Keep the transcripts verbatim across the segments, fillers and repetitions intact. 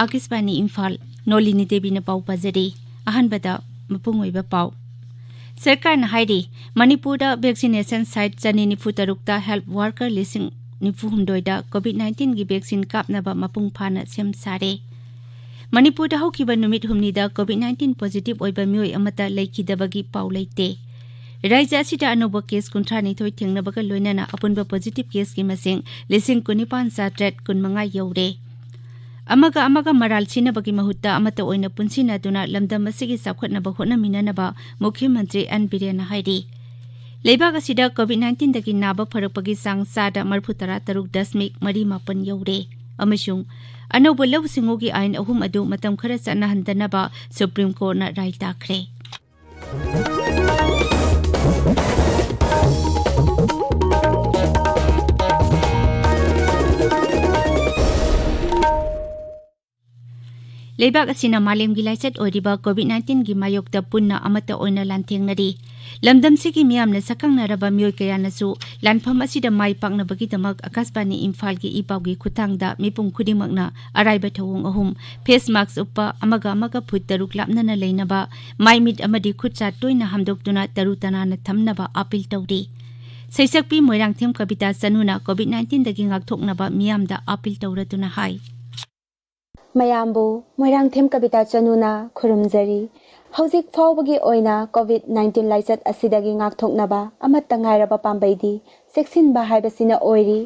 ꯑꯥꯀꯥꯁꯕꯥꯅꯤ ꯏꯝꯐꯥꯜ, ꯅꯣꯂꯤꯅꯤ ꯗꯦꯕꯤꯅ ꯄꯥꯎ ꯄꯥꯖꯔꯤ꯫ ꯑꯍꯥꯟꯕꯗ ꯃꯄꯨꯡ ꯑꯣꯏꯕ ꯄꯥꯎ꯫ ꯁꯔꯀꯥꯔꯅ ꯍꯥꯏꯔꯤ, ꯃꯅꯤꯄꯨꯔꯗ vaccination site ꯆꯅꯤ ꯅꯤꯐꯨ ꯇꯔꯨꯛꯇ health worker ꯂꯤꯁꯤꯡ ꯅꯤꯐꯨ ꯍꯨꯝꯗꯣꯏꯗ COVID nineteenꯒꯤ vaccine ꯀꯥꯞꯅꯕ ꯃꯄꯨꯡ ꯐꯥꯅ ꯁꯦꯝ ꯁꯥꯔꯦ꯫ ꯃꯅꯤꯄꯨꯔꯗ ꯍꯧꯈꯤꯕ ꯅꯨꯃꯤꯠ ꯍꯨꯝꯅꯤꯗ COVID nineteen positive ꯑꯣꯏꯕ ꯃꯤꯑꯣꯏ ꯑꯃꯠꯇ ꯂꯩꯈꯤꯗꯕꯒꯤ ꯄꯥꯎ ꯂꯩꯇꯦ꯫ ꯔꯥꯖ꯭ꯌ ꯑꯁꯤꯗ ꯑꯅꯧꯕ case ꯀꯨꯟꯊ꯭ꯔꯥ ꯅꯤꯊꯣꯏ ꯊꯦꯡꯅꯕꯒ ꯂꯣꯏꯅꯅ ꯑꯄꯨꯟꯕ positive caseꯀꯤ ꯃꯁꯤꯡ ꯂꯤꯁꯤꯡ ꯀꯨꯟꯅꯤꯄꯥꯟ ꯆꯥꯇ꯭ꯔꯦꯠ ꯀꯨꯟꯃꯉꯥ ꯌꯧꯔꯦ꯫ ꯑꯃꯒ ꯑꯃꯒ ꯃꯔꯥꯜ ꯁꯤꯅꯕꯒꯤ ꯃꯍꯨꯠꯇ ꯑꯃꯠꯇ ꯑꯣꯏꯅ ꯄꯨꯟꯁꯤꯟꯅꯗꯨꯅ ꯂꯝꯗꯝ ꯑꯁꯤꯒꯤ ꯆꯥꯎꯈꯠꯅꯕ ꯍꯣꯠꯅꯃꯤꯟꯅꯅꯕ ꯃꯨꯈ꯭ꯌ ꯃꯟꯇ꯭ꯔꯤ ꯑꯦꯟ ꯕꯤꯔꯦꯟꯅ ꯍꯥꯏꯔꯤ꯫ ꯂꯩꯕꯥꯛ ꯑꯁꯤꯗ COVID nineteenꯗꯒꯤ ꯅꯥꯕ ꯐꯔꯛꯄꯒꯤ ꯆꯥꯡ ꯆꯥꯗ ꯃꯔꯤꯐꯨ ꯇꯔꯥ ꯇꯔꯨꯛ ꯗꯁꯃꯤꯛ ꯃꯔꯤ ꯃꯥꯄꯟ ꯌꯧꯔꯦ꯫ ꯑꯃꯁꯨꯡ ꯑꯅꯧꯕ ꯂꯧꯎ ꯁꯤꯡꯎꯒꯤ ꯑꯥꯏꯟ ꯑꯍꯨꯝ ꯑꯗꯨ ꯃꯇꯝ ꯈꯔ ꯆꯠꯅꯍꯟꯗꯅꯕ Supreme Courtꯅ ꯔꯥꯏ ꯇꯥꯈ꯭ꯔꯦ꯫ ꯂꯩꯕꯥꯛ ꯑꯁꯤꯅ ꯃꯥꯂꯦꯝꯒꯤ ꯂꯥꯏꯆꯠ ꯑꯣꯏꯔꯤꯕ COVID nineteenꯒꯤ ꯃꯥꯌꯣꯛꯇ ꯄꯨꯟꯅ ꯑꯃꯠꯇ ꯑꯣꯏꯅ ꯂꯥꯟꯊꯦꯡꯅꯔꯤ꯫ ꯂꯝꯗꯝꯁꯤꯒꯤ ꯃꯤꯌꯥꯝꯅ ꯁꯛꯈꯪꯅꯔꯕ ꯃꯤꯑꯣꯏ ꯀꯌꯥꯅꯁꯨ ꯂꯥꯟꯐꯝ ꯑꯁꯤꯗ ꯃꯥꯏ ꯄꯥꯛꯅꯕꯒꯤꯗꯃꯛ ꯑꯥꯀꯥꯁꯕꯥꯅꯤ ꯏꯝꯐꯥꯜꯒꯤ ꯏ ꯄꯥꯎꯒꯤ ꯈꯨꯠꯊꯥꯡꯗ ꯃꯤꯄꯨꯝ ꯈꯨꯗꯤꯡꯃꯛꯅ ꯑꯔꯥꯏꯕ ꯊꯧꯑꯣꯡ ꯑꯍꯨꯝ, face mask ꯎꯞꯄ, ꯑꯃꯒ ꯑꯃꯒ ꯐꯨꯠ ꯇꯔꯨꯛ ꯂꯥꯞꯅꯅ ꯂꯩꯅꯕ, ꯃꯥꯏ ꯃꯤꯠ ꯑꯃꯗꯤ ꯈꯨꯠ ꯁꯥ ꯇꯣꯏꯅ ꯍꯥꯝꯗꯣꯛꯇꯨꯅ ꯇꯔꯨ ꯇꯅꯥꯟꯅ ꯊꯝꯅꯕ ꯑꯥꯄꯤꯜ ꯇꯧꯔꯤ꯫ ꯁꯩꯁꯛꯄꯤ ꯃꯣꯏꯔꯥꯡꯊꯦꯝ ꯀꯕꯤꯇꯥ ꯆꯅꯨꯅ COVID nineteenꯗꯒꯤ ꯉꯥꯛꯊꯣꯛꯅꯕ ꯃꯤꯌꯥꯝꯗ ꯑꯥꯄꯤꯜ ꯇꯧꯔꯗꯨꯅ ꯍꯥꯏ꯫ ꯃꯌꯥꯝꯕꯨ ꯃꯣꯏꯔꯥꯡꯊꯦꯝ ꯀꯕꯤꯇꯥ ꯆꯅꯨꯅ ꯈꯨꯔꯨꯝꯖꯔꯤ꯫ ꯍꯧꯖꯤꯛ ꯐꯥꯎꯕꯒꯤ ꯑꯣꯏꯅ COVID nineteen ꯂꯥꯏꯆꯠ ꯑꯁꯤꯗꯒꯤ ꯉꯥꯛꯊꯣꯛꯅꯕ ꯑꯃꯠꯇ ꯉꯥꯏꯔꯕ ꯄꯥꯝꯕꯩꯗꯤ ꯆꯦꯛꯁꯤꯟꯕ ꯍꯥꯏꯕꯁꯤꯅ ꯑꯣꯏꯔꯤ꯫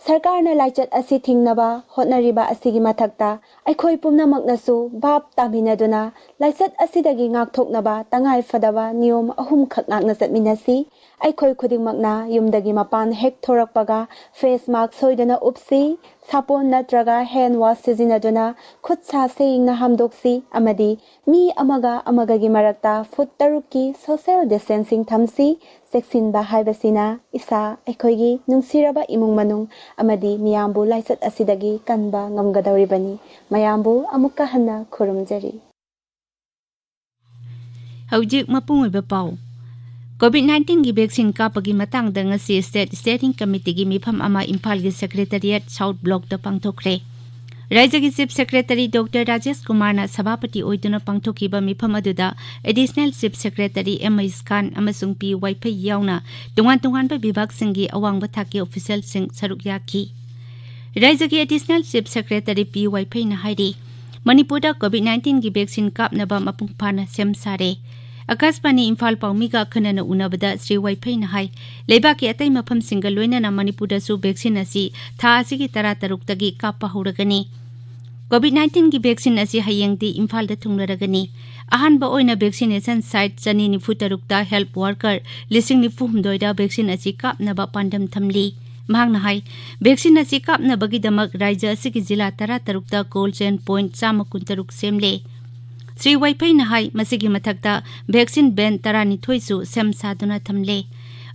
ꯁꯔꯀꯥꯔꯅ ꯂꯥꯏꯆꯠ ꯑꯁꯤ ꯊꯤꯡꯅꯕ ꯍꯣꯠꯅꯔꯤꯕ ꯑꯁꯤꯒꯤ ꯃꯊꯛꯇ ꯑꯩꯈꯣꯏ ꯄꯨꯝꯅꯃꯛꯅꯁꯨ ꯚꯥꯞ ꯇꯥꯃꯤꯟꯅꯗꯨꯅ ꯂꯥꯏꯆꯠ ꯑꯁꯤꯗꯒꯤ ꯉꯥꯛꯊꯣꯛꯅꯕ ꯇꯉꯥꯏꯐꯗꯕ ꯅꯤꯌꯣꯝ ꯑꯍꯨꯝꯈꯛ ꯉꯥꯛꯅ ꯆꯠꯃꯤꯟꯅꯁꯤ꯫ ꯑꯩꯈꯣꯏ ꯈꯨꯗꯤꯡꯃꯛꯅ ꯌꯨꯝꯗꯒꯤ ꯃꯄꯥꯟ ꯍꯦꯛ ꯊꯣꯔꯛꯄꯒ face mask ꯁꯣꯏꯗꯅ ꯎꯞꯁꯤ꯫ ꯁꯥꯄꯣꯟ ꯅꯠꯇ꯭ꯔꯒ hand wash ꯁꯤꯖꯤꯟꯅꯗꯨꯅ ꯈꯨꯠ ꯁꯥ ꯁꯦꯡꯅ ꯍꯥꯝꯗꯣꯛꯁꯤ ꯑꯃꯗꯤ ꯃꯤ ꯑꯃꯒ ꯑꯃꯒꯒꯤ ꯃꯔꯛꯇ ꯐꯨꯠ ꯇꯔꯨꯛꯀꯤ social distancing ꯊꯝꯁꯤ꯫ ꯆꯦꯛꯁꯤꯟꯕ ꯍꯥꯏꯕꯁꯤꯅ ꯏꯁꯥ, ꯑꯩꯈꯣꯏꯒꯤ ꯅꯨꯡꯁꯤꯔꯕ ꯏꯃꯨꯡ ꯃꯅꯨꯡ ꯑꯃꯗꯤ ꯃꯤꯌꯥꯝꯕꯨ ꯂꯥꯏꯆꯠ ꯑꯁꯤꯗꯒꯤ ꯀꯟꯕ ꯉꯝꯒꯗꯧꯔꯤꯕꯅꯤ꯫ ꯃꯌꯥꯝꯕꯨ ꯑꯃꯨꯛꯀ ꯍꯟꯅ ꯈꯨꯔꯨꯝꯖꯔꯤ꯫ ꯍꯧꯖꯤꯛ ꯃꯄꯨꯡ ꯑꯣꯏꯕ ꯄꯥꯎ꯫ COVID nineteenꯒꯤ vaccine ꯀꯥꯞꯄꯒꯤ ꯃꯇꯥꯡꯗ ꯉꯁꯤ State Steering Committeeꯒꯤ ꯃꯤꯐꯝ ꯑꯃ ꯏꯝꯐꯥꯜꯒꯤ Secretariat South Blockꯇ ꯄꯥꯡꯊꯣꯛꯈ꯭ꯔꯦ꯫ ꯔꯥꯖ꯭ꯌꯒꯤ Chief Secretary Doctor ꯔꯥꯖꯦꯁ ꯀꯨꯃꯥꯔꯅ ꯁꯚꯥꯄꯇꯤ ꯑꯣꯏꯗꯨꯅ ꯄꯥꯡꯊꯣꯛꯈꯤꯕ ꯃꯤꯐꯝ ꯑꯗꯨꯗ Additional Chief Secretary ꯑꯦꯝ ꯃꯍꯤꯁ ꯈꯥꯟ ꯑꯃꯁꯨꯡ ꯄꯤ ꯋꯥꯏꯐꯩ ꯌꯥꯎꯅ ꯇꯣꯉꯥꯟ ꯇꯣꯉꯥꯟꯕ ꯕꯤꯚꯥꯒꯁꯤꯡꯒꯤ ꯑꯋꯥꯡꯕ ꯊꯥꯛꯀꯤ ꯑꯣꯐꯤꯁꯤꯌꯦꯜꯁꯤꯡ ꯁꯔꯨꯛ ꯌꯥꯈꯤ꯫ ꯔꯥꯖ꯭ꯌꯒꯤ Additional Chief Secretary ꯄꯤ ꯋꯥꯏꯐꯩꯅ ꯍꯥꯏꯔꯤ, ꯃꯅꯤꯄꯨꯔꯗ COVID nineteen ꯒꯤ vaccine ꯀꯥꯞꯅꯕ ꯃꯄꯨꯡ ꯐꯥꯅ ꯁꯦꯝ ꯁꯥꯔꯦ꯫ ꯑꯀꯥꯁꯕꯥꯅꯤ ꯏꯝꯐꯥꯜ ꯄꯥꯎꯃꯤꯒ ꯑꯈꯟꯅꯅ ꯎꯅꯕꯗ ꯁ꯭ꯔꯤ ꯋꯥꯏꯐꯩꯅ ꯍꯥꯏ, ꯂꯩꯕꯥꯛꯀꯤ ꯑꯇꯩ ꯃꯐꯝꯁꯤꯡꯒ ꯂꯣꯏꯅꯅ ꯃꯅꯤꯄꯨꯔꯗꯁꯨ vaccine ꯑꯁꯤ ꯊꯥ ꯑꯁꯤꯒꯤ ꯇꯔꯥ ꯇꯔꯨꯛꯇꯒꯤ ꯀꯥꯞꯄ ꯍꯧꯔꯒꯅꯤ꯫ COVID nineteen ꯒꯤ vaccine ꯑꯁꯤ ꯍꯌꯦꯡꯗꯤ ꯏꯝꯐꯥꯜꯗ ꯊꯨꯡꯂꯔꯒꯅꯤ꯫ ꯑꯍꯥꯟꯕ ꯑꯣꯏꯅ vaccination site ꯆꯅꯤ ꯅꯤꯐꯨ ꯇꯔꯨꯛꯇ health worker ꯂꯤꯁꯤꯡ ꯅꯤꯐꯨ ꯍꯨꯝꯗꯣꯏꯗ vaccine ꯑꯁꯤ ꯀꯥꯞꯅꯕ ꯄꯥꯟꯗꯝ ꯊꯝꯂꯤ꯫ ꯃꯍꯥꯛꯅ ꯍꯥꯏ, vaccine ꯑꯁꯤ ꯀꯥꯞꯅꯕꯒꯤꯗꯃꯛ ꯔꯥꯖ꯭ꯌ ꯑꯁꯤꯒꯤ ꯖꯤꯂꯥ ꯇꯔꯥ ꯇꯔꯨꯛꯇ cold chain point ꯆꯥꯝꯃ ꯀꯨꯟ ꯇꯔꯨꯛ ꯁꯦꯝꯂꯦ꯫ ꯁ꯭ꯔꯤ ꯋꯥꯏꯐꯩꯅ ꯍꯥꯏ, ꯃꯁꯤꯒꯤ ꯃꯊꯛꯇ vaccine van ꯇꯔꯥꯅꯤꯊꯣꯏꯁꯨ ꯁꯦꯝ ꯁꯥꯗꯨꯅ ꯊꯝꯂꯦ꯫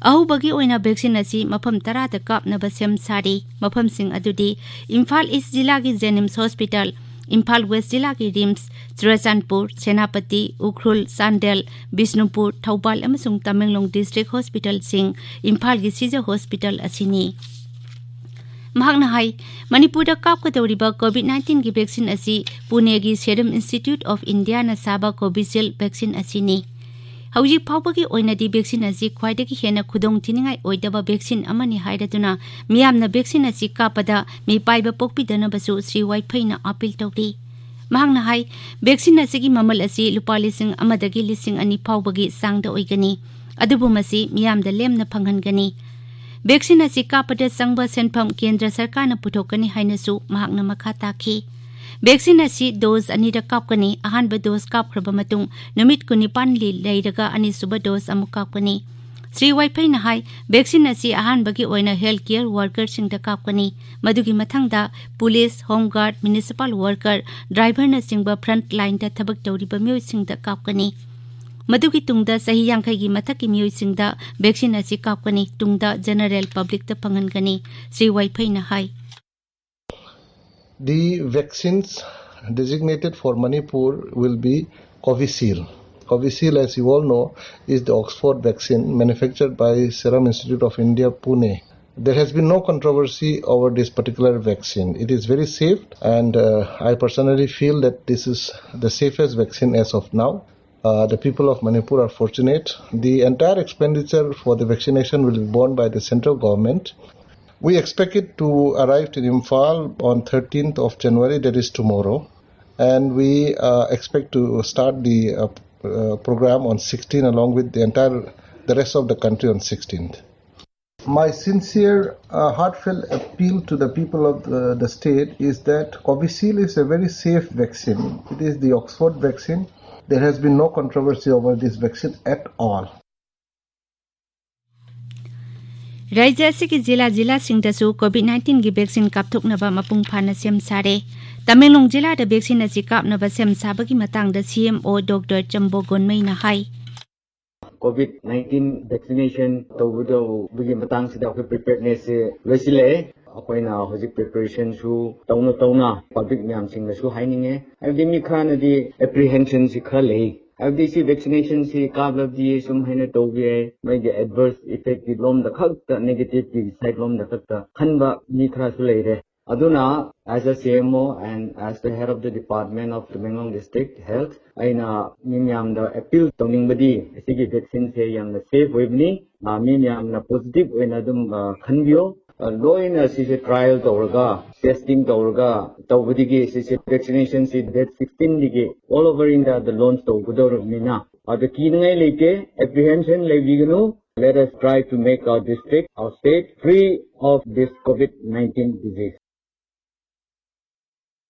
ꯑꯍꯧꯕꯒꯤ ꯑꯣꯏꯅ vaccine ꯑꯁꯤ ꯃꯐꯝ ꯇꯔꯥꯗ ꯀꯥꯞꯅꯕ ꯁꯦꯝ ꯁꯥꯔꯤ꯫ ꯃꯐꯝꯁꯤꯡ ꯑꯗꯨꯗꯤ ꯏꯝꯐꯥꯜ ꯏꯁ ꯖꯤꯂꯥꯒꯤ JNIMS Hospital, ꯏꯝꯐꯥꯜ ꯋꯦꯁ ꯖꯤꯂꯥꯒꯤ RIMS, ꯆꯨꯔꯆꯥꯟꯄꯨꯔ, ꯁꯦꯅꯥꯄꯇꯤ, ꯎꯈ꯭ꯔꯨꯜ, ꯆꯥꯟꯗꯦꯜ, ꯕꯤꯁꯅꯨꯄꯨꯔ, ꯊꯧꯕꯥꯜ ꯑꯃꯁꯨꯡ ꯇꯃꯦꯡꯂꯣꯡ district hospitalꯁꯤꯡ, ꯏꯝꯐꯥꯜꯒꯤ ꯁꯤꯖ hospital ꯑꯁꯤꯅꯤ꯫ ꯃꯍꯥꯛꯅ ꯍꯥꯏ, ꯃꯅꯤꯄꯨꯔꯗ ꯀꯥꯞꯀꯗꯧꯔꯤꯕ COVID nineteen ꯒꯤ vaccine ꯑꯁꯤ ꯄꯨꯅꯦꯒꯤ Serum Institute of Indiaꯅ ꯁꯥꯕ Covishield vaccine ꯑꯁꯤꯅꯤ꯫ ꯍꯧꯖꯤꯛ ꯐꯥꯎꯕꯒꯤ ꯑꯣꯏꯅꯗꯤ vaccine ꯑꯁꯤ ꯈ꯭ꯋꯥꯏꯗꯒꯤ ꯍꯦꯟꯅ ꯈꯨꯗꯣꯡ ꯊꯤꯅꯤꯡꯉꯥꯏ ꯑꯣꯏꯗꯕ vaccine ꯑꯃꯅꯤ ꯍꯥꯏꯔꯗꯨꯅ ꯃꯤꯌꯥꯝꯅ vaccine ꯑꯁꯤ ꯀꯥꯞꯄꯗ ꯃꯤꯄꯥꯏꯕ ꯄꯣꯛꯄꯤꯗꯅꯕꯁꯨ ꯁ꯭ꯔꯤ ꯋꯥꯏꯐꯩꯅ appeal ꯇꯧꯔꯤ꯫ ꯃꯍꯥꯛꯅ ꯍꯥꯏ, vaccine ꯑꯁꯤꯒꯤ ꯃꯃꯜ ꯑꯁꯤ ꯂꯨꯄꯥ ꯂꯤꯁꯤꯡ ꯑꯃꯗꯒꯤ ꯂꯤꯁꯤꯡ ꯑꯅꯤ ꯐꯥꯎꯕꯒꯤ ꯆꯥꯡꯗ ꯑꯣꯏꯒꯅꯤ꯫ ꯑꯗꯨꯕꯨ ꯃꯁꯤ ꯃꯤꯌꯥꯝꯗ ꯂꯦꯝꯅ ꯐꯪꯍꯟꯒꯅꯤ꯫ Vaccine ꯑꯁꯤ ꯀꯥꯞꯄꯗ ꯆꯪꯕ ꯁꯦꯟꯐꯝ ꯀꯦꯟꯗ꯭ꯔ ꯁꯔꯀꯥꯔꯅ ꯄꯨꯊꯣꯛꯀꯅꯤ ꯍꯥꯏꯅꯁꯨ ꯃꯍꯥꯛꯅ ꯃꯈꯥ ꯇꯥꯈꯤ꯫ Vaccine ꯑꯁꯤ dose ꯑꯅꯤꯔꯛ ꯀꯥꯞꯀꯅꯤ꯫ ꯑꯍꯥꯟꯕ dose ꯀꯥꯞꯈ꯭ꯔꯕ ꯃꯇꯨꯡ ꯅꯨꯃꯤꯠ ꯀꯨꯟꯅꯤꯄꯥꯟ ꯂꯤ-, ꯂꯩꯔꯒ ꯑꯅꯤꯁꯨꯕ dose ꯑꯃꯨꯛ ꯀꯥꯞꯀꯅꯤ꯫ ꯁ꯭ꯔꯤ ꯋꯥꯏꯐꯩꯅ ꯍꯥꯏ, vaccine ꯑꯁꯤ ꯑꯍꯥꯟꯕꯒꯤ ꯑꯣꯏꯅ health care workerꯁꯤꯡꯗ ꯀꯥꯞꯀꯅꯤ꯫ ꯃꯗꯨꯒꯤ ꯃꯊꯪꯗ police, home guard, municipal worker, driverꯅꯆꯤꯡꯕ front lineꯗ ꯊꯕꯛ ꯇꯧꯔꯤꯕ ꯃꯤꯑꯣꯏꯁꯤꯡꯗ ꯀꯥꯞꯀꯅꯤ꯫ ꯃꯗꯨꯒꯤ ꯇꯨꯡꯗ ꯆꯍꯤ ꯌꯥꯡꯈꯩꯒꯤ ꯃꯊꯛꯀꯤ ꯃꯤꯑꯣꯏꯁꯤꯡꯗ vaccine ꯑꯁꯤ ꯀꯥꯞꯀꯅꯤ꯫ ꯇꯨꯡꯗ general publicꯇ ꯐꯪꯍꯟꯒꯅꯤ, Shri ꯋꯥꯏꯐꯩꯅ high. The vaccines designated for Manipur will be Covishield. Covishield, as you all know, is the Oxford vaccine manufactured by Serum Institute of India, Pune. There has been no controversy over this particular vaccine. It is very safe, and uh, I personally feel that this is the safest vaccine as of now. Uh, the people of Manipur are fortunate. The entire expenditure for the vaccination will be borne by the central government. We expect it to arrive in Imphal on thirteenth of January, that is tomorrow, and we uh, expect to start the uh, uh, program on sixteen, along with the entire the rest of the country on sixteenth. My sincere, uh, heartfelt appeal to the people of the, the state is that Covishield is a very safe vaccine. It is the Oxford vaccine. There has been no controversy over this vaccine at all. ꯔꯥꯖ꯭ꯌ ꯑꯁꯤꯒꯤ ꯖꯤꯂꯥ ꯖꯤꯂꯥꯁꯤꯡꯗꯁꯨ COVID ꯅꯥꯏꯟꯇꯤꯟꯒꯤ vaccine ꯀꯥꯞꯊꯣꯛꯅꯕ ꯃꯄꯨꯡ ꯐꯥꯅ ꯁꯦꯝ ꯁꯥꯔꯦ꯫ ꯇꯃꯦꯡꯂꯣꯡ ꯖꯤꯂꯥꯗ vaccine ꯑꯁꯤ ꯀꯥꯞꯅꯕ ꯁꯦꯝ ꯁꯥꯕꯒꯤ ꯃꯇꯥꯡꯗ ꯁꯤ ꯑꯦꯝ ꯑꯣ ꯗꯣꯛꯇꯔ ꯆꯝꯕꯣ ꯒꯣꯟꯃꯩꯅ ꯍꯥꯏ꯫ ꯀꯣꯚꯤꯗ ꯅꯥꯏꯟꯇꯤꯟ ꯚꯦꯛꯁꯤꯅꯦꯁꯟ ꯇꯧꯒꯗꯧꯕꯒꯤ ꯃꯇꯥꯡꯁꯤꯗ ꯑꯩꯈꯣꯏ ꯄ꯭ꯔꯤꯄꯦꯌꯔꯅꯦꯁꯁꯦ ꯂꯣꯏꯁꯤꯜꯂꯛꯑꯦ꯫ ꯑꯩꯈꯣꯏꯅ ꯍꯧꯖꯤꯛ ꯄ꯭ꯔꯤꯄꯦꯔꯦꯁꯟꯁꯨ ꯇꯧꯅ ꯇꯧꯅ ꯄꯕ꯭ꯂꯤꯛ ꯃꯌꯥꯝꯁꯤꯡꯗꯁꯨ ꯍꯥꯏꯅꯤꯡꯉꯦ꯫ ꯍꯥꯏꯕꯗꯤ ꯃꯤ ꯈꯔꯅꯗꯤ ꯑꯦꯄ꯭ꯔꯤꯍꯦꯟꯁꯟꯁꯤ ꯈꯔ ꯂꯩ꯫ ꯍꯥꯏꯕꯗꯤ ꯁꯤ ꯚꯦꯛꯁꯤꯅꯦꯁꯟꯁꯤ ꯀꯥꯞꯂꯕꯗꯤ ꯁꯨꯝ ꯍꯥꯏꯅ ꯇꯧꯕ ꯌꯥꯏ, ꯃꯣꯏꯒꯤ ꯑꯦꯗꯚꯔꯁ ꯏꯐꯦꯛꯀꯤ ꯂꯣꯝꯗ ꯈꯛꯇ, ꯅꯦꯒꯦꯇꯤꯚꯀꯤ ꯁꯥꯏꯠ ꯂꯣꯝꯗ ꯈꯛꯇ ꯈꯟꯕ ꯃꯤ ꯈꯔꯁꯨ ꯂꯩꯔꯦ꯫ ꯑꯗꯨꯅ as a C M O and as the head of the department of Tamenglong District Health, ꯑꯩꯅ ꯃꯤ ꯃꯌꯥꯝꯗ ꯑꯦꯄꯤꯜ ꯇꯧꯅꯤꯡꯕꯗꯤ ꯑꯁꯤꯒꯤ ꯚꯦꯛꯁꯤꯟꯁꯦ ꯌꯥꯝꯅ ꯁꯦꯐ ꯑꯣꯏꯕꯅꯤ꯫ ꯑ, ꯃꯤ ꯃꯌꯥꯝꯅ ꯄꯣꯖꯤꯇꯤꯚ ꯑꯣꯏꯅ ꯑꯗꯨꯝ, ꯑ, ꯈꯟꯕꯤꯌꯣ꯫ ꯑ, ꯂꯣꯏꯅ ꯁꯤꯁꯦ ꯇ꯭ꯔꯥꯏꯌꯦꯜ ꯇꯧꯔꯒ, ꯇꯦꯁꯇꯤꯡ ꯇꯧꯔꯒ ꯇꯧꯕꯗꯒꯤ ꯁꯤꯁꯦ ꯚꯦꯛꯁꯤꯅꯦꯁꯟꯁꯤ ꯗꯦꯠ ꯁꯤꯛꯁꯇꯤꯟꯗꯒꯤ all over India ꯗ ꯂꯣꯟꯆ ꯇꯧꯒꯗꯧꯔꯕꯅꯤꯅ, ꯑꯗ ꯀꯤꯅꯤꯡꯉꯥꯏ ꯂꯩꯇꯦ, ꯑꯦꯄ꯭ꯔꯤꯍꯦꯟꯁꯟ ꯂꯩꯕꯤꯒꯅꯨ꯫ Let us try to make our district, our state free of this COVID nineteen disease.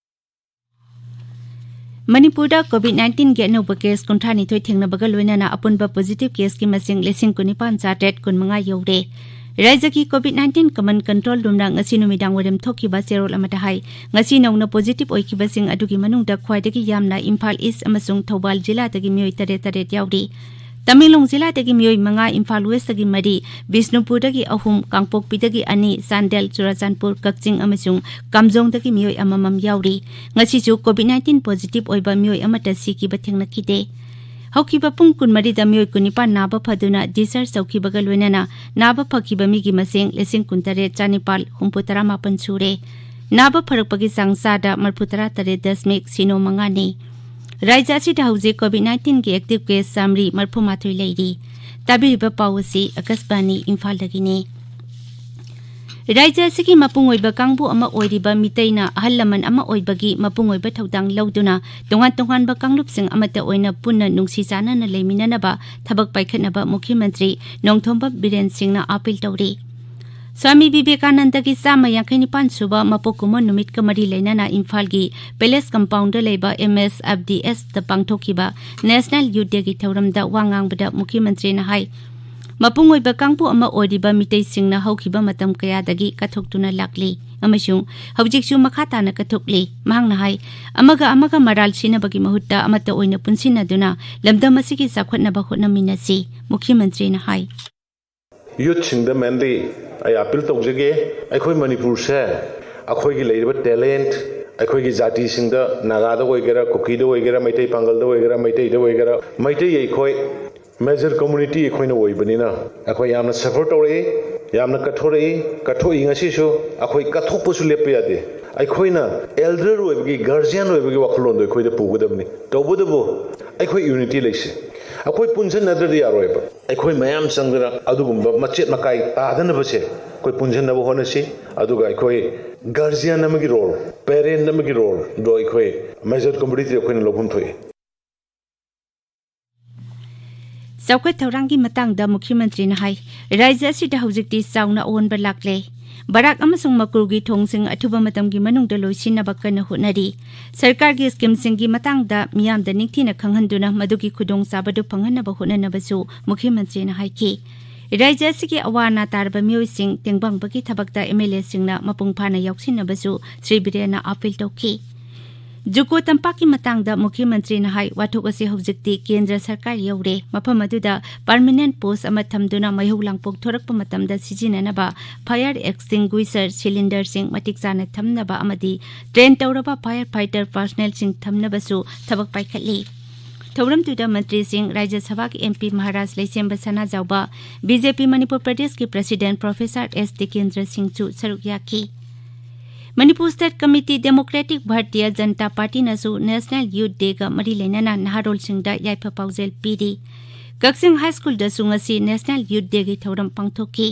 ꯃꯅꯤꯄꯨꯔꯗ ꯀꯣꯚꯤꯗ ꯅꯥꯏꯟꯇꯤꯟꯒꯤ ꯑꯅꯧꯕ ꯀꯦꯁ ꯀꯨꯟꯊ꯭ꯔꯥ ꯅꯤꯊꯣꯏ ꯊꯦꯡꯅꯕꯒ ꯂꯣꯏꯅꯅ ꯑꯄꯨꯟꯕ ꯄꯣꯖꯤꯇꯤꯚ ꯀꯦꯁꯀꯤ ꯃꯁꯤꯡ ꯂꯤꯁꯤꯡ ꯀꯨꯟꯅꯤꯄꯥꯟ ꯆꯥꯇ꯭ꯔꯦꯠ ꯀꯨꯟꯃꯉꯥ ꯌꯧꯔꯦ꯫ ꯔꯥꯖ꯭ꯌꯒꯤ ꯀꯣꯚꯤꯗ ꯅꯥꯏꯟꯇꯤꯟ ꯀꯃꯟ ꯀꯟꯇ꯭ꯔꯣꯜ ꯔꯨꯝꯅ ꯉꯁꯤ ꯅꯨꯃꯤꯗꯥꯡ ꯋꯥꯏꯔꯝ ꯊꯣꯛꯈꯤꯕ ꯆꯦꯔꯣꯜ ꯑꯃꯗ ꯍꯥꯏ, ꯉꯁꯤ ꯅꯧꯅ ꯄꯣꯖꯤꯇꯤꯚ ꯑꯣꯏꯈꯤꯕꯁꯤꯡ ꯑꯗꯨꯒꯤ ꯃꯅꯨꯡꯗ ꯈ꯭ꯋꯥꯏꯗꯒꯤ ꯌꯥꯝꯅ ꯏꯝꯐꯥꯜ ꯏꯁ ꯑꯃꯁꯨꯡ ꯊꯧꯕꯥꯜ ꯖꯤꯂꯥꯗꯒꯤ ꯃꯤꯑꯣꯏ ꯇꯔꯦꯠ ꯇꯔꯦꯠ ꯌꯥꯎꯔꯤ꯫ ꯇꯃꯦꯡꯂꯣꯡ ꯖꯤꯂꯥꯗꯒꯤ ꯃꯤꯑꯣꯏ ꯃꯉꯥ, ꯏꯝꯐꯥꯜ ꯋꯦꯁꯇꯒꯤ ꯃꯔꯤ, ꯕꯤꯁꯅꯨꯄꯨꯔꯗꯒꯤ ꯑꯍꯨꯝ, ꯀꯥꯡꯄꯣꯛꯄꯤꯗꯒꯤ ꯑꯅꯤ, ꯆꯥꯟꯗꯦꯜ, ꯆꯨꯔꯥꯆꯥꯟꯄꯨꯔ, ꯀꯛꯆꯤꯡ ꯑꯃꯁꯨꯡ ꯀꯥꯝꯖꯣꯡꯗꯒꯤ ꯃꯤꯑꯣꯏ ꯑꯃꯃꯝ ꯌꯥꯎꯔꯤ꯫ ꯉꯁꯤꯁꯨ ꯀꯣꯚꯤꯗ ꯅꯥꯏꯟꯇꯤꯟ ꯄꯣꯖꯤꯇꯤꯚ ꯑꯣꯏꯕ ꯃꯤꯑꯣꯏ ꯑꯃꯠꯇ ꯁꯤꯈꯤꯕ ꯊꯦꯡꯅꯈꯤꯗꯦ꯫ ꯍꯧꯈꯤꯕ ꯄꯨꯡ ꯀꯨꯟꯃꯔꯤꯗ ꯃꯤꯑꯣꯏ ꯀꯨꯟꯅꯤꯄꯥꯟ ꯅꯥꯕ ꯐꯗꯨꯅ discharge ꯇꯧꯈꯤꯕꯒ ꯂꯣꯏꯅꯅ ꯅꯥꯕ ꯐꯈꯤꯕ ꯃꯤꯒꯤ ꯃꯁꯤꯡ ꯂꯤꯁꯤꯡ ꯀꯨꯟꯇꯔꯦꯠ ꯆꯥꯅꯤꯄꯥꯜ ꯍꯨꯝꯐꯨꯇꯔꯥꯃꯥꯄꯟ ꯁꯨꯔꯦ꯫ ꯅꯥꯕ ꯐꯔꯛꯄꯒꯤ ꯆꯥꯡ ꯆꯥꯗ ꯃꯔꯤꯐꯨꯇꯔꯥ ꯇꯔꯦꯠ ꯗꯁꯃꯤꯛ ꯁꯤꯅꯣ ꯃꯉꯥꯅꯤ꯫ ꯔꯥꯖ꯭ꯌ ꯑꯁꯤꯗ ꯍꯧꯖꯤꯛ COVID nineteenꯒꯤ active case ꯆꯥꯃꯔꯤ ꯃꯔꯤꯐꯨ ꯃꯥꯊꯣꯏ ꯂꯩꯔꯤ꯫ ꯇꯥꯕꯤꯔꯤꯕ ꯄꯥꯎ ꯑꯁꯤ ꯑꯀꯥꯁꯕꯥꯅꯤ ꯏꯝꯐꯥꯜꯗꯒꯤꯅꯤ꯫ ꯔꯥꯖ꯭ꯌ ꯑꯁꯤꯒꯤ ꯃꯄꯨꯡ ꯑꯣꯏꯕ ꯀꯥꯡꯕꯨ ꯑꯃ ꯑꯣꯏꯔꯤꯕ ꯃꯤꯇꯩꯅ ꯑꯍꯜ ꯂꯃꯟ ꯑꯃ ꯑꯣꯏꯕꯒꯤ ꯃꯄꯨꯡ ꯑꯣꯏꯕ ꯊꯧꯗꯥꯡ ꯂꯧꯗꯨꯅ ꯇꯣꯉꯥꯟ ꯇꯣꯉꯥꯟꯕ ꯀꯥꯡꯂꯨꯞꯁꯤꯡ ꯑꯃꯠꯇ ꯑꯣꯏꯅ ꯄꯨꯟꯅ ꯅꯨꯡꯁꯤ ꯆꯥꯟꯅꯅ ꯂꯩꯃꯤꯟꯅꯅꯕ ꯊꯕꯛ ꯄꯥꯏꯈꯠꯅꯕ ꯃꯨꯈ꯭ꯌ ꯃꯟꯇ꯭ꯔꯤ ꯅꯣꯡꯊꯣꯝꯕꯝ ꯕꯤꯔꯦꯟ ꯁꯤꯡꯅ ꯑꯥꯄꯤꯜ ꯇꯧꯔꯤ꯫ ꯁ꯭ꯋꯥꯃꯤ ꯕꯤꯕꯦꯀꯥꯅꯟꯗꯒꯤ ꯆꯥꯝꯃ ꯌꯥꯡꯈꯩ ꯅꯤꯄꯥꯟ ꯁꯨꯕ ꯃꯄꯣꯛ ꯀꯨꯝꯑꯣꯟ ꯅꯨꯃꯤꯠꯀ ꯃꯔꯤ ꯂꯩꯅꯅ ꯏꯝꯐꯥꯜꯒꯤ ꯄꯦꯂꯦꯁ ꯀꯝꯄꯥꯎꯟꯗ ꯂꯩꯕ MSFDSꯇ ꯄꯥꯡꯊꯣꯛꯈꯤꯕ National Youth Dayꯒꯤ ꯊꯧꯔꯝꯗ ꯋꯥ ꯉꯥꯡꯕꯗ ꯃꯨꯈ꯭ꯌ ꯃꯟꯇ꯭ꯔꯤꯅ ꯍꯥꯏ, ꯃꯄꯨꯡ ꯑꯣꯏꯕ ꯀꯥꯡꯕꯨ ꯑꯃ ꯑꯣꯏꯔꯤꯕ ꯃꯤꯇꯩꯁꯤꯡꯅ ꯍꯧꯈꯤꯕ ꯃꯇꯝ ꯀꯌꯥꯗꯒꯤ ꯀꯠꯊꯣꯛꯇꯨꯅ ꯂꯥꯛꯂꯤ ꯑꯃꯁꯨꯡ ꯍꯧꯖꯤꯛꯁꯨ ꯃꯈꯥ ꯇꯥꯅ ꯀꯠꯊꯣꯛꯂꯤ꯫ ꯃꯍꯥꯛꯅ ꯍꯥꯏ, ꯑꯃꯒ ꯑꯃꯒ ꯃꯔꯥꯜ ꯁꯤꯅꯕꯒꯤ ꯃꯍꯨꯠꯇ ꯑꯃꯠꯇ ꯑꯣꯏꯅ ꯄꯨꯟꯁꯤꯟꯅꯗꯨꯅ ꯂꯝꯗꯝ ꯑꯁꯤꯒꯤ ꯆꯥꯎꯈꯠꯅꯕ ꯍꯣꯠꯅꯃꯤꯟꯅꯁꯤ, ꯃꯨꯈ꯭ꯌ ꯃꯟꯇ꯭ꯔꯤꯅ ꯍꯥꯏ꯫ Youthꯁꯤꯡꯗ mainly ꯑꯩ ꯑꯥꯄꯤꯜ ꯇꯧꯖꯒꯦ, ꯑꯩꯈꯣꯏ ꯃꯅꯤꯄꯨꯔꯁꯦ ꯑꯩꯈꯣꯏꯒꯤ ꯂꯩꯔꯤꯕ talent, ꯑꯩꯈꯣꯏꯒꯤ ꯖꯥꯇꯤꯁꯤꯡꯗ, ꯅꯥꯒꯥꯗ ꯑꯣꯏꯒꯦꯔꯥ, ꯀꯨꯀꯤꯗ ꯑꯣꯏꯒꯦꯔꯥ, ꯃꯩꯇꯩ ꯄꯥꯡꯒꯜꯗ ꯑꯣꯏꯒꯦꯔꯥ, ꯃꯩꯇꯩꯗ ꯑꯣꯏꯒꯦꯔꯥ, ꯃꯩꯇꯩ ꯑꯩꯈꯣꯏ major community ꯑꯩꯈꯣꯏꯅ ꯑꯣꯏꯕꯅꯤꯅ ꯑꯩꯈꯣꯏ ꯌꯥꯝꯅ suffer ꯇꯧꯔꯛꯏ, ꯌꯥꯝꯅ ꯀꯠꯊꯣꯔꯛꯏ, ꯀꯠꯊꯣꯛꯏ꯫ ꯉꯁꯤꯁꯨ ꯑꯩꯈꯣꯏ ꯀꯠꯊꯣꯛꯄꯁꯨ ꯂꯦꯞꯄ ꯌꯥꯗꯦ꯫ ꯑꯩꯈꯣꯏꯅ elder ꯑꯣꯏꯕꯒꯤ, guardian ꯑꯣꯏꯕꯒꯤ ꯋꯥꯈꯜꯂꯣꯟꯗꯣ ꯑꯩꯈꯣꯏꯗ ꯄꯨꯒꯗꯕꯅꯤ꯫ ꯇꯧꯕꯇꯕꯨ ꯑꯩꯈꯣꯏ unity ꯂꯩꯁꯤ꯫ ꯑꯩꯈꯣꯏ ꯄꯨꯟꯁꯤꯟꯅꯗ꯭ꯔꯗꯤ ꯌꯥꯔꯣꯏꯕ꯫ ꯑꯩꯈꯣꯏ ꯃꯌꯥꯝ ꯆꯪꯗꯅ ꯑꯗꯨꯒꯨꯝꯕ ꯃꯆꯦꯠ ꯃꯀꯥꯏ ꯇꯥꯗꯅꯕꯁꯦ ꯑꯩꯈꯣꯏ ꯄꯨꯟꯁꯤꯟꯅꯕ ꯍꯣꯠꯅꯁꯤ꯫ ꯑꯗꯨꯒ ꯑꯩꯈꯣꯏ guardian ꯑꯃꯒꯤ role, parent ꯑꯃꯒꯤ roleꯗꯣ ꯑꯩꯈꯣꯏ major communityꯗ ꯑꯩꯈꯣꯏꯅ ꯂꯧꯐꯝ ꯊꯣꯛꯏ꯫ ꯆꯥꯎꯈꯠ ꯊꯧꯔꯥꯡꯒꯤ ꯃꯇꯥꯡꯗ ꯃꯨꯈ꯭ꯌ ꯃꯟꯇ꯭ꯔꯤꯅ ꯍꯥꯏ, ꯔꯥꯖ꯭ꯌ ꯑꯁꯤꯗ ꯍꯧꯖꯤꯛꯇꯤ ꯆꯥꯎꯅ ꯑꯑꯣꯟꯕ ꯂꯥꯛꯂꯦ꯫ ꯕꯔꯥꯛ ꯑꯃꯁꯨꯡ ꯃꯀ꯭ꯔꯨꯒꯤ ꯊꯣꯡꯁꯤꯡ ꯑꯊꯨꯕ ꯃꯇꯝꯒꯤ ꯃꯅꯨꯡꯗ ꯂꯣꯏꯁꯤꯟꯅꯕ ꯀꯟꯅ ꯍꯣꯠꯅꯔꯤ꯫ ꯁꯔꯀꯥꯔꯒꯤ scheme ꯁꯤꯡꯒꯤ ꯃꯇꯥꯡꯗ ꯃꯤꯌꯥꯝꯗ ꯅꯤꯡꯊꯤꯅ ꯈꯪꯍꯟꯗꯨꯅ ꯃꯗꯨꯒꯤ ꯈꯨꯗꯣꯡꯆꯥꯕꯗꯨ ꯐꯪꯍꯟꯅꯕ ꯍꯣꯠꯅꯅꯕꯁꯨ ꯃꯨꯈ꯭ꯌ ꯃꯟꯇ꯭ꯔꯤꯅ ꯍꯥꯏꯈꯤ꯫ ꯔꯥꯖ꯭ꯌ ꯑꯁꯤꯒꯤ ꯑꯋꯥ ꯑꯅꯥ ꯇꯥꯔꯕ ꯃꯤꯑꯣꯏꯁꯤꯡ ꯇꯦꯡꯕꯥꯡꯕꯒꯤ ꯊꯕꯛꯇ MLA ꯁꯤꯡꯅ ꯃꯄꯨꯡ ꯐꯥꯅ ꯌꯥꯎꯁꯤꯟꯅꯕꯁꯨ ꯁ꯭ꯔꯤ ꯕꯤꯔꯦꯟꯅ ꯑꯥꯄꯤꯜ ꯇꯧꯈꯤ꯫ ꯖꯨꯀꯣ ꯇꯝꯄꯥꯛꯀꯤ ꯃꯇꯥꯡꯗ ꯃꯨꯈ꯭ꯌ ꯃꯟꯇ꯭ꯔꯤꯅ ꯍꯥꯏ, ꯋꯥꯊꯣꯛ ꯑꯁꯤ ꯍꯧꯖꯤꯛꯇꯤ ꯀꯦꯟꯗ꯭ꯔ ꯁꯔꯀꯥꯔ ꯌꯧꯔꯦ꯫ ꯃꯐꯝ ꯑꯗꯨꯗ permanent post ꯑꯃ ꯊꯝꯗꯨꯅ ꯃꯩꯍꯧ ꯂꯥꯡꯄꯣꯛ ꯊꯣꯔꯛꯄ ꯃꯇꯝꯗ ꯁꯤꯖꯤꯟꯅꯅꯕ fire extinguisher cylinder ꯁꯤꯡ ꯃꯇꯤꯛ ꯆꯥꯅ ꯊꯝꯅꯕ ꯑꯃꯗꯤ train ꯇꯧꯔꯕ fire fighter personnel ꯁꯤꯡ ꯊꯝꯅꯕꯁꯨ ꯊꯕꯛ ꯄꯥꯏꯈꯠꯂꯤ꯫ ꯊꯧꯔꯝꯗꯨꯗ ꯃꯟꯇ꯭ꯔꯤꯁꯤꯡ, ꯔꯥꯖ꯭ꯌ ꯁꯚꯥꯒꯤ M P ꯃꯍꯥꯔꯥꯖ ꯂꯩꯁꯦꯝꯕ ꯁꯅꯥꯖꯥꯎꯕ, B J P ꯃꯅꯤꯄꯨꯔ ꯄ꯭ꯔꯗꯦꯁꯀꯤ President Professor S ꯇꯤꯀꯦꯟꯗ꯭ꯔ ꯁꯤꯡꯁꯨ ꯁꯔꯨꯛ ꯌꯥꯈꯤ꯫ Manipur State Committee, Democratic Bharatiya Janata Partyꯅꯁꯨ National Youth Dayꯒ ꯃꯔꯤ ꯂꯩꯅꯅ ꯅꯍꯥꯔꯣꯜꯁꯤꯡꯗ ꯌꯥꯏꯐ ꯄꯥꯎꯖꯦꯜ ꯄꯤꯔꯤ꯫ ꯀꯛꯆꯤꯡ High Schoolꯗꯁꯨ ꯉꯁꯤ National Youth Dayꯒꯤ ꯊꯧꯔꯝ ꯄꯥꯡꯊꯣꯛꯈꯤ꯫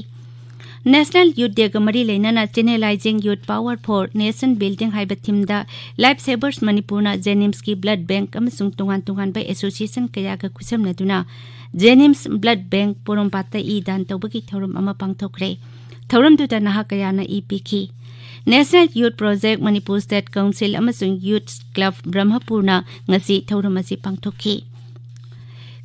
National Youth Dayꯒ ꯃꯔꯤ ꯂꯩꯅꯅ Channelizing Youth Power for Nation Building ꯍꯥꯏꯕ themeꯗ Life Savers ꯃꯅꯤꯄꯨꯔꯅ JNIMSꯀꯤ blood bank ꯑꯃꯁꯨꯡ ꯇꯣꯉꯥꯟ ꯇꯣꯉꯥꯟꯕ association ꯀꯌꯥꯒ ꯈꯨꯠꯁꯝꯅꯗꯨꯅ JNIMS blood bank ꯄꯣꯔꯣꯝꯄꯥꯠꯇ ꯏ ꯗꯥꯟ ꯇꯧꯕꯒꯤ ꯊꯧꯔꯝ ꯑꯃ ꯄꯥꯡꯊꯣꯛꯈ꯭ꯔꯦ꯫ ꯊꯧꯔꯝꯗꯨꯗ ꯅꯍꯥ ꯀꯌꯥꯅ ꯏ ꯄꯤꯈꯤ꯫ National Youth Project, Manipur State Council ꯑꯃꯁꯨꯡ Youth Club ꯕ꯭ꯔꯍꯃꯄꯨꯔꯅ ꯉꯁꯤ ꯊꯧꯔꯝ ꯑꯁꯤ ꯄꯥꯡꯊꯣꯛꯈꯤ꯫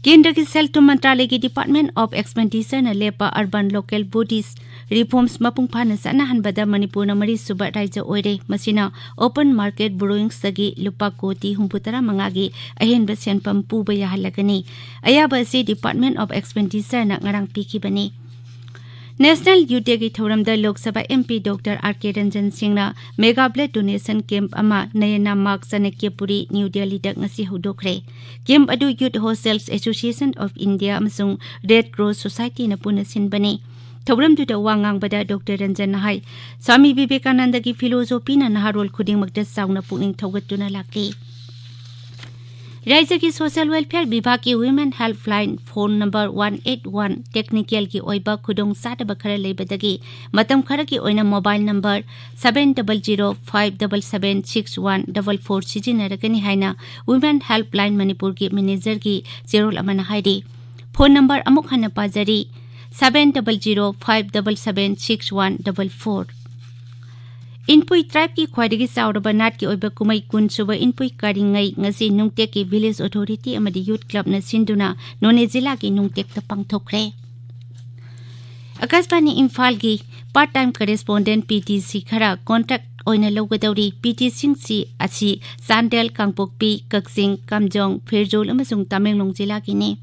ꯀꯦꯟꯗ꯭ꯔꯒꯤ ꯁꯦꯜ ꯊꯨꯝ ꯃꯟꯇ꯭ꯔꯥꯂꯌꯒꯤ Department of Expenditureꯅ ꯂꯦꯞꯄ urban local bodies reforms ꯃꯄꯨꯡ ꯐꯥꯅ ꯆꯠꯅꯍꯟꯕꯗ ꯃꯅꯤꯄꯨꯔꯅ ꯃꯔꯤꯁꯨꯕ ꯔꯥꯏꯖ꯭ꯌ ꯑꯣꯏꯔꯦ꯫ ꯃꯁꯤꯅ open market borrowings ꯇꯒꯤ ꯂꯨꯄꯥ ꯀꯣꯇꯤ ꯍꯨꯝꯐꯨꯇꯔꯥ ꯃꯉꯥꯒꯤ ꯑꯍꯦꯟꯕ ꯁꯦꯟꯐꯝ ꯄꯨꯕ ꯌꯥꯍꯜꯂꯒꯅꯤ꯫ ꯑꯌꯥꯕ ꯑꯁꯤ Department of Expenditureꯅ ꯉꯔꯥꯡ ꯄꯤꯈꯤꯕꯅꯤ꯫ National Youth Dayꯒꯤ ꯊꯧꯔꯝꯗ Lok Sabha M P Doctor R K Ranjan ꯁꯤꯡꯅ mega blood donation camp ꯑꯃ ꯅꯌꯅꯥ ꯃꯥꯔꯒ, ꯆꯅꯀ꯭ꯌꯄꯨꯔꯤ, ꯅ꯭ꯌꯨ ꯗꯦꯜꯂꯤꯗ ꯉꯁꯤ ꯍꯧꯗꯣꯛꯈ꯭ꯔꯦ꯫ Camp ꯑꯗꯨ Youth Hostels Association of India ꯑꯃꯁꯨꯡ Red Cross Societyꯅ ꯄꯨꯟꯅ ꯁꯤꯟꯕꯅꯤ꯫ ꯊꯧꯔꯝꯗꯨꯗ ꯋꯥ ꯉꯥꯡꯕꯗ Doctor ꯔꯟꯖꯟꯅ ꯍꯥꯏ, ꯁ꯭ꯋꯥꯃꯤ ꯚꯤꯕꯦꯀꯥꯅꯟꯗꯒꯤ philosophyꯅ ꯅꯍꯥꯔꯣꯜ ꯈꯨꯗꯤꯡꯃꯛꯇ ꯆꯥꯎꯅ ꯄꯨꯛꯅꯤꯡ ꯊꯧꯒꯠꯇꯨꯅ ꯂꯥꯛꯂꯤ꯫ ꯔꯥꯏꯖ꯭ꯌꯒꯤ Social Welfare ꯕꯤꯚꯥꯒꯀꯤ Women Helpline phone number one eight one technicalꯒꯤ ꯑꯣꯏꯕ ꯈꯨꯗꯣꯡꯆꯥꯗꯕ ꯈꯔ ꯂꯩꯕꯗꯒꯤ ꯃꯇꯝ ꯈꯔꯒꯤ ꯑꯣꯏꯅ mobile number seven double zero five double seven six one double four ꯁꯤꯖꯤꯟꯅꯔꯒꯅꯤ ꯍꯥꯏꯅ Women Helpline ꯃꯅꯤꯄꯨꯔꯒꯤ managerꯒꯤ ꯆꯦꯔꯣꯜ ꯑꯃꯅ ꯍꯥꯏꯔꯤ꯫ Phone number ꯑꯃꯨꯛ ꯍꯟꯅ ꯄꯥꯖꯔꯤ, seven double zero five double seven six one double four꯫ Inpui tribeꯀꯤ ꯈ꯭ꯋꯥꯏꯗꯒꯤ ꯆꯥꯎꯔꯕ ꯅꯥꯠꯀꯤ ꯑꯣꯏꯕ ꯀꯨꯝꯍꯩ ꯀꯨꯟꯁꯨꯕ ꯏꯟꯄꯨꯏ ꯀꯥꯔꯤꯉꯩ ꯉꯁꯤ ꯅꯨꯡꯇꯦꯛꯀꯤ village authority ꯑꯃꯗꯤ youth clubꯅ ꯁꯤꯟꯗꯨꯅ ꯅꯣꯅꯦ ꯖꯤꯂꯥꯒꯤ ꯅꯨꯡꯇꯦꯛꯇ ꯄꯥꯡꯊꯣꯛꯈ꯭ꯔꯦ꯫ ꯑꯀꯥꯁꯕꯥꯅꯤ ꯏꯝꯐꯥꯜꯒꯤ part time correspondent, P T C, ꯈꯔ contract ꯑꯣꯏꯅ ꯂꯧꯒꯗꯧꯔꯤ꯫ P T Cꯁꯤꯡ ꯑꯁꯤ ꯆꯥꯟꯗꯦꯜ, ꯀꯥꯡꯄꯣꯛꯄꯤ, ꯀꯛꯆꯤꯡ, ꯀꯥꯝꯖꯣꯡ, ꯐꯦꯔꯖꯣꯜ ꯑꯃꯁꯨꯡ ꯇꯃꯦꯡꯂꯣꯡ ꯖꯤꯂꯥꯒꯤꯅꯤ꯫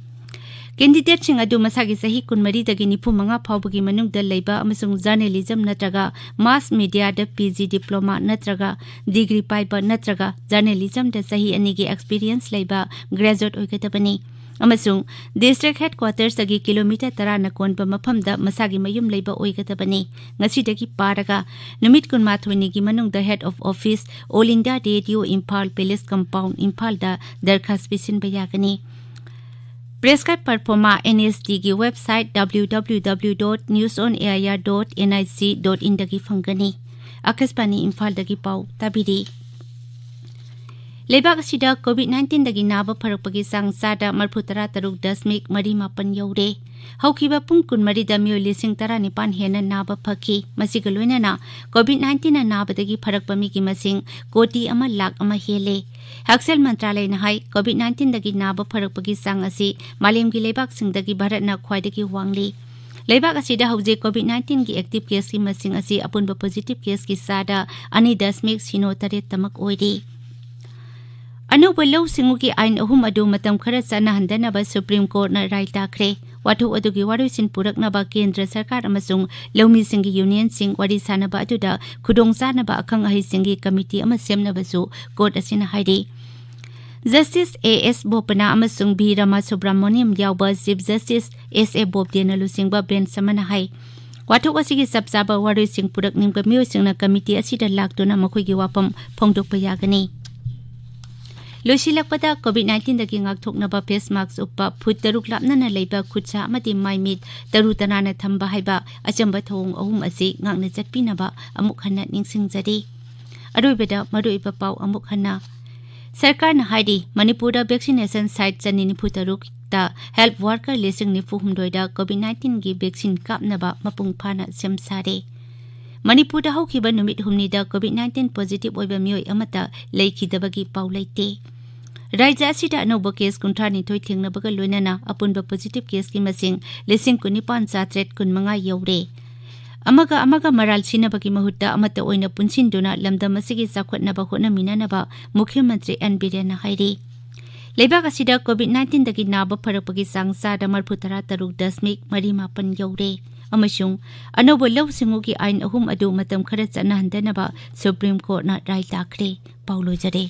Candidateꯁꯤꯡ ꯑꯗꯨ ꯃꯁꯥꯒꯤ ꯆꯍꯤ ꯀꯨꯟꯃꯔꯤꯗꯒꯤ ꯅꯤꯐꯨꯃꯉꯥ ꯐꯥꯎꯕꯒꯤ ꯃꯅꯨꯡꯗ ꯂꯩꯕ ꯑꯃꯁꯨꯡ journalism ꯅꯠꯇ꯭ꯔꯒ mass mediaꯗ P G diploma ꯅꯠꯇ꯭ꯔꯒ degree ꯄꯥꯏꯕ ꯅꯠꯇ꯭ꯔꯒ journalismꯗ ꯆꯍꯤ ꯑꯅꯤꯒꯤ experience ꯂꯩꯕ graduate ꯑꯣꯏꯒꯗꯕꯅꯤ꯫ ꯑꯃꯁꯨꯡ district headquartersꯇꯒꯤ kilometre ꯇꯔꯥꯅ ꯀꯣꯟꯕ ꯃꯐꯝꯗ ꯃꯁꯥꯒꯤ ꯃꯌꯨꯝ ꯂꯩꯕ ꯑꯣꯏꯒꯗꯕꯅꯤ꯫ ꯉꯁꯤꯗꯒꯤ ꯄꯥꯔꯒ ꯅꯨꯃꯤꯠ ꯀꯨꯟꯃꯥꯊꯣꯏꯅꯤꯒꯤ ꯃꯅꯨꯡꯗ Head of Office, All India Radio Imphal, Palace Compound, ꯏꯝꯐꯥꯜꯗ ꯗꯔꯈꯥꯁ ꯄꯤꯁꯤꯟꯕ ꯌꯥꯒꯅꯤ꯫ Prescribed Performa N S Dꯒꯤ website W W W dot news on A I R dot N I C dot inꯗꯒꯤ ꯐꯪꯒꯅꯤ꯫ ꯑꯀꯥꯁꯕꯥꯅꯤ ꯏꯝꯐꯥꯜꯗꯒꯤ ꯄꯥꯎ ꯇꯥꯕꯤꯔꯤ꯫ ꯂꯩꯕꯥꯛ ꯑꯁꯤꯗ COVID nineteenꯗꯒꯤ ꯅꯥꯕ ꯐꯔꯛꯄꯒꯤ ꯆꯥꯡ ꯆꯥꯗ ꯃꯔꯤꯐꯨ ꯇꯔꯥ ꯇꯔꯨꯛ ꯗꯁꯃꯤꯛ ꯃꯔꯤ ꯃꯥꯄꯟ ꯌꯧꯔꯦ꯫ ꯍꯧꯈꯤꯕ ꯄꯨꯡ ꯀꯨꯟꯃꯔꯤꯗ ꯃꯤꯑꯣꯏ ꯂꯤꯁꯤꯡ ꯇꯔꯥꯅꯤꯄꯥꯟ ꯍꯦꯟꯅ ꯅꯥꯕ ꯐꯈꯤ꯫ ꯃꯁꯤꯒ ꯂꯣꯏꯅꯅ COVID nineteenꯅ ꯅꯥꯕꯗꯒꯤ ꯐꯔꯛꯄ ꯃꯤꯒꯤ ꯃꯁꯤꯡ ꯀꯣꯇꯤ ꯑꯃ ꯂꯥꯈ ꯑꯃ ꯍꯦꯜꯂꯦ꯫ ꯍꯛꯁꯦꯜ ꯃꯟꯇ꯭ꯔꯥꯂꯌꯅ ꯍꯥꯏ, COVID nineteenꯗꯒꯤ ꯅꯥꯕ ꯐꯔꯛꯄꯒꯤ ꯆꯥꯡ ꯑꯁꯤ ꯃꯥꯂꯦꯝꯒꯤ ꯂꯩꯕꯥꯛꯁꯤꯡꯗꯒꯤ ꯚꯥꯔꯠꯅ ꯈ꯭ꯋꯥꯏꯗꯒꯤ ꯋꯥꯡꯂꯤ꯫ ꯂꯩꯕꯥꯛ ꯑꯁꯤꯗ ꯍꯧꯖꯤꯛ COVID nineteenꯒꯤ active caseꯀꯤ ꯃꯁꯤꯡ ꯑꯁꯤ ꯑꯄꯨꯟꯕ positive caseꯀꯤ ꯆꯥꯗ ꯑꯅꯤ ꯗꯁꯃꯤꯛ ꯁꯤꯅꯣ ꯇꯔꯦꯠꯇꯃꯛ ꯑꯣꯏꯔꯤ꯫ ꯑꯅꯧꯕ ꯂꯧꯎ ꯁꯤꯡꯎꯒꯤ ꯑꯥꯏꯟ ꯑꯍꯨꯝ ꯑꯗꯨ ꯃꯇꯝ ꯈꯔ ꯆꯠꯅꯍꯟꯗꯅꯕ Supreme Courtꯅ ꯔꯥꯏ ꯇꯥꯈ꯭ꯔꯦ꯫ ꯋꯥꯊꯣꯛ ꯑꯗꯨꯒꯤ ꯋꯥꯔꯣꯏꯁꯤꯟ ꯄꯨꯔꯛꯅꯕ ꯀꯦꯟꯗ꯭ꯔ ꯁꯔꯀꯥꯔ ꯑꯃꯁꯨꯡ ꯂꯧꯃꯤꯁꯤꯡꯒꯤ unionꯁꯤꯡ ꯋꯥꯔꯤ ꯁꯥꯅꯕ ꯑꯗꯨꯗ ꯈꯨꯗꯣꯡꯆꯥꯅꯕ ꯑꯈꯪ ꯑꯍꯩꯁꯤꯡꯒꯤ committee ꯑꯃ ꯁꯦꯝꯅꯕꯁꯨ court ꯑꯁꯤꯅ ꯍꯥꯏꯔꯤ꯫ Justice A S ꯕꯣꯄꯅ ꯑꯃꯁꯨꯡ V Ramasubramaniam ꯌꯥꯎꯕ Chief Justice S A ꯕꯣꯕꯗꯦꯅ ꯂꯨꯆꯤꯡꯕ bench ꯑꯃꯅ ꯍꯥꯏ, ꯋꯥꯊꯣꯛ ꯑꯁꯤꯒꯤ ꯆꯞ ꯆꯥꯕ ꯋꯥꯔꯣꯏꯁꯤꯟ ꯄꯨꯔꯛꯅꯤꯡꯕ ꯃꯤꯑꯣꯏꯁꯤꯡꯅ committee ꯑꯁꯤꯗ ꯂꯥꯛꯇꯨꯅ ꯃꯈꯣꯏꯒꯤ ꯋꯥꯐꯝ ꯐꯣꯡꯗꯣꯛꯄ ꯌꯥꯒꯅꯤ꯫ ꯂꯣꯏꯁꯤꯜꯂꯛꯄꯗ, COVID nineteenꯗꯒꯤ ꯉꯥꯛꯊꯣꯛꯅꯕ face mask ꯎꯞꯄ, ꯐꯨꯠ ꯇꯔꯨꯛ ꯂꯥꯞꯅꯅ ꯂꯩꯕ ꯈꯨꯠꯁꯥ ꯑꯃꯗꯤ ꯃꯥꯏ ꯃꯤꯠ ꯇꯔꯨ ꯇꯅꯥꯟꯅ ꯊꯝꯕ ꯍꯥꯏꯕ ꯑꯆꯝꯕ ꯊꯧꯑꯣꯡ ꯑꯍꯨꯝ ꯑꯁꯤ ꯉꯥꯛꯅ ꯆꯠꯄꯤꯅꯕ ꯑꯃꯨꯛ ꯍꯟꯅ ꯅꯤꯡꯁꯤꯡꯖꯔꯤ꯫ ꯑꯔꯣꯏꯕꯗ ꯃꯔꯨꯑꯣꯏꯕ ꯄꯥꯎ ꯑꯃꯨꯛ ꯍꯟꯅ꯫ ꯁꯔꯀꯥꯔꯅ ꯍꯥꯏꯔꯤ, ꯃꯅꯤꯄꯨꯔꯗ vaccination site ꯆꯅꯤ ꯅꯤꯐꯨ ꯇꯔꯨꯛꯇ health worker ꯂꯤꯁꯤꯡ ꯅꯤꯐꯨ ꯍꯨꯝꯗꯣꯏꯗ COVID nineteenꯒꯤ vaccine ꯀꯥꯞꯅꯕ ꯃꯄꯨꯡ ꯐꯥꯅ ꯁꯦꯝ ꯁꯥꯔꯦ꯫ ꯃꯅꯤꯄꯨꯔꯗ ꯍꯧꯈꯤꯕ ꯅꯨꯃꯤꯠ ꯍꯨꯝꯅꯤꯗ COVID nineteen positive ꯑꯣꯏꯕ ꯃꯤꯑꯣꯏ ꯑꯃꯠꯇ ꯂꯩꯈꯤꯗꯕꯒꯤ ꯄꯥꯎ ꯂꯩꯇꯦ꯫ ꯔꯥꯖ꯭ꯌ ꯑꯁꯤꯗ ꯑꯅꯧꯕ case ꯀꯨꯟꯊ꯭ꯔꯥ ꯅꯤꯊꯣꯏ ꯊꯦꯡꯅꯕꯒ ꯂꯣꯏꯅꯅ ꯑꯄꯨꯟꯕ positive caseꯀꯤ ꯃꯁꯤꯡ ꯂꯤꯁꯤꯡ ꯀꯨꯟꯅꯤꯄꯥꯟ ꯆꯥꯇ꯭ꯔꯦꯠ ꯀꯨꯟꯃꯉꯥ ꯌꯧꯔꯦ꯫ ꯑꯃꯒ ꯑꯃꯒ ꯃꯔꯥꯜ ꯁꯤꯅꯕꯒꯤ ꯃꯍꯨꯠꯇ ꯑꯃꯠꯇ ꯑꯣꯏꯅ ꯄꯨꯟꯁꯤꯟꯗꯨꯅ ꯂꯝꯗꯝ ꯑꯁꯤꯒꯤ ꯆꯥꯎꯈꯠꯅꯕ ꯍꯣꯠꯅꯃꯤꯟꯅꯅꯕ ꯃꯨꯈ꯭ꯌ ꯃꯟꯇ꯭ꯔꯤ ꯑꯦꯟ ꯕꯤꯔꯦꯟꯅ ꯍꯥꯏꯔꯤ꯫ ꯂꯩꯕꯥꯛ ꯑꯁꯤꯗ ꯀꯣꯚꯤꯗ ꯅꯥꯏꯟꯇꯤꯟꯗꯒꯤ ꯅꯥꯕ ꯐꯔꯛꯄꯒꯤ ꯆꯥꯡ ꯆꯥꯗ ꯃꯔꯤꯐꯨ ꯇꯔꯥ ꯇꯔꯨꯛ ꯗꯁꯃꯤꯛ ꯃꯔꯤ ꯃꯥꯄꯟ ꯌꯧꯔꯦ꯫ ꯑꯃꯁꯨꯡ ꯑꯅꯧꯕ ꯂꯧꯎ ꯁꯤꯡꯎꯒꯤ ꯑꯥꯏꯟ ꯑꯍꯨꯝ ꯑꯗꯨ ꯃꯇꯝ ꯈꯔ ꯆꯠꯅꯍꯟꯗꯅꯕ ꯁꯨꯄ꯭ꯔꯤꯝ ꯀꯣꯔꯠꯅ ꯔꯥꯏ ꯇꯥꯈ꯭ꯔꯦ꯫ ꯄꯥꯎ ꯂꯣꯏꯖꯔꯦ꯫